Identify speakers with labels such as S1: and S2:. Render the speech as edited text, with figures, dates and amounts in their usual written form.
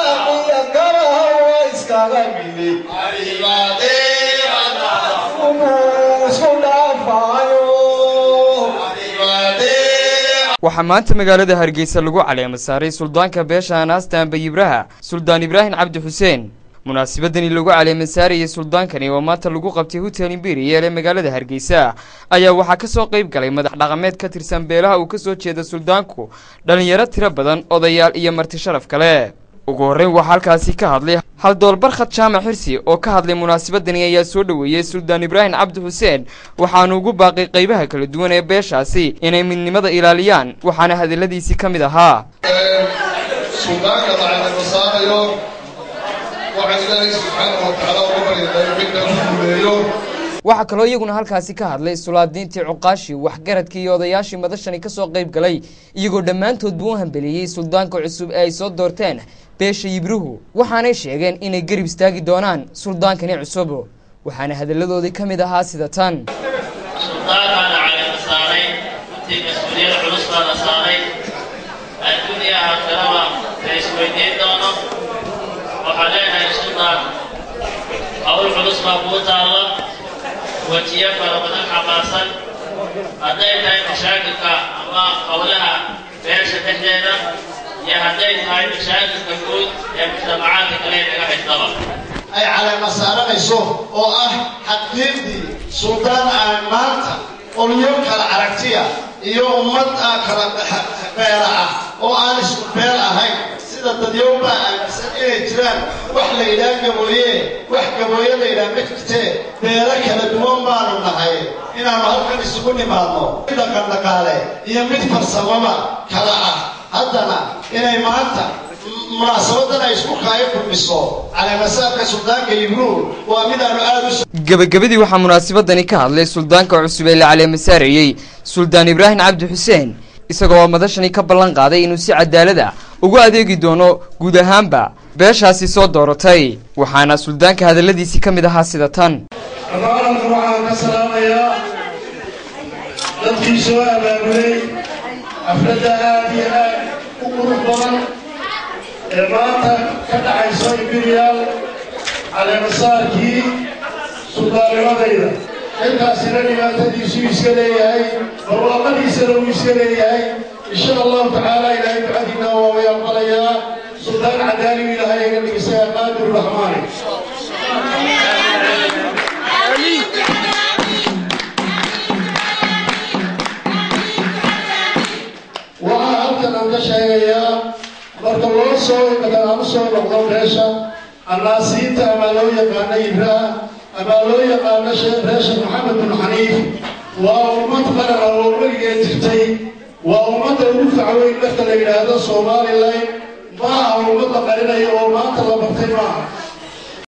S1: iskaga garaha waa iskaga midi isku dhaafayo.
S2: Waxaa maanta magaalada Hargeysa lagu caleemo saaray suldaanka beesha Anaasta Amba Yibraha, Suldaan Ibraahim Cabdi Xuseen. Munaasabadani lagu caleema saarayay suldaankani oo maanta lagu qabtay Hotel Imperial ee magaalada Hargeysa ayaa waxaa kasoo qayb galay madax dhaqameed ka tirsan beelaha uu kasoo jeeda suldaanku, dhalinyaro tiro badan, odayaal iyo marti sharaf kale. Ugu horreyn waxaa halkaasi ka hadlay haldoolbarkhad Jaamac Xirsi oo ka hadlay munaasabadani ayaa soo dhoweeyey Suldaan Ibraahim Cabdi Xuseen, waxaanu ugu baaqay qaybaha kala duwan ee beeshaasi inay midnimada ilaaliyaan, waxaana hadaladiisii ka mid ahaa:
S3: Suldaanka la caleema saarayo waxaan Ilaahay subxaanahu watacaala uga baryanaa midna ku guuleeyo.
S2: Waxaa kaloo iyaguna halkaasi ka hadlay sulaadiintii, cuqaashii, waxgaradkii iyo odayaashii madashani kasoo qayb galay, iyagoo dhammaantoodba u hambeliyey suldaanka cusub ee ay soo doorteen beesha Yibruhu, waxaanay sheegeen inay garib istaagi doonaan suldaankani cusub, waxaana hadalladoodii ka mid ahaa sida tan:
S4: Suldaankaana caleema saaray runtii mas-uuliyad culus baa la saaray, adduun iyo aakhiraba la isweydiin doono. Waxaan leenahay suldaan, hawl culus baa kuu taalla, wejiyo fara badan xambaarsan, hadday tahay mashaakilka ama howlaha beesha dhexdeeda iyo hadday tahay mashaakilka guud ee mujtamacaadka kale ee naga haystaba.
S5: Ay caleema saaranayso oo ah xaqiiqdii suldaan aan maanta olyo kala aragtiya iyo ummad ah kala beela ah oo aan isku beel ahayn, sida dadyowbaa aaminsan inay jiraan wax la yidhaah Gabooye, wax Gabooye la yidhaah ma jirtee, beelo kala duwan baanu nahay. Inaannu halkan isugu nimaadno mid dhaqan dhaqaale iyo mid farsamaba kala ah, haddana inay maanta munaasabadan ay isku kaayo kulmiso caleemasaarka suldaanka Yibruul waa mid aanu aada u
S2: Gebagabadii waxaa munaasabadani ka hadlay suldaanka cusub ee la caleema saarayey, Suldaan Ibraahim Cabdi Xuseen, isagoo madashani ka ballan qaaday inuu si cadaalad ah ugu adeegi doono guud ahaanba beeshaasi soo dooratay, waxaana suldaanka hadalladiisii ka mid ahaa sida tan:
S6: Dhammaanalka waxaan ka salaamayaa dadkii soo abaabulay xafladda aad iyo aad u qurux badan ee maanta ka dhacayso Imperial, caleemasaarkii suldaannimadayda. Xilkaasina dhibaatadiisuu iska leeyahay, barwaaqadiisana wuu iska leeyahay. Insha Allahu tacaala Ilaahay ducadiina waa way aqbalayaa, suldaan cadaaligu Ilaahay iga dhigisayaa, qaadir raxmaani. Waxaa halkan aan ka sheegayaa, marka loo soo aan u soo noqdo beesha Annaasiinta ama loo yaqaano Ibraha ama loo yaqaano reer Sheekh Maxamed bin Xaniif, waa ummad qaran oo weligeed jirtay, waa ummadda ugu facweyn marka la yidhaahdo Somalilan. Ma aha ummad la qarinayo oo maanta la bartay maaha.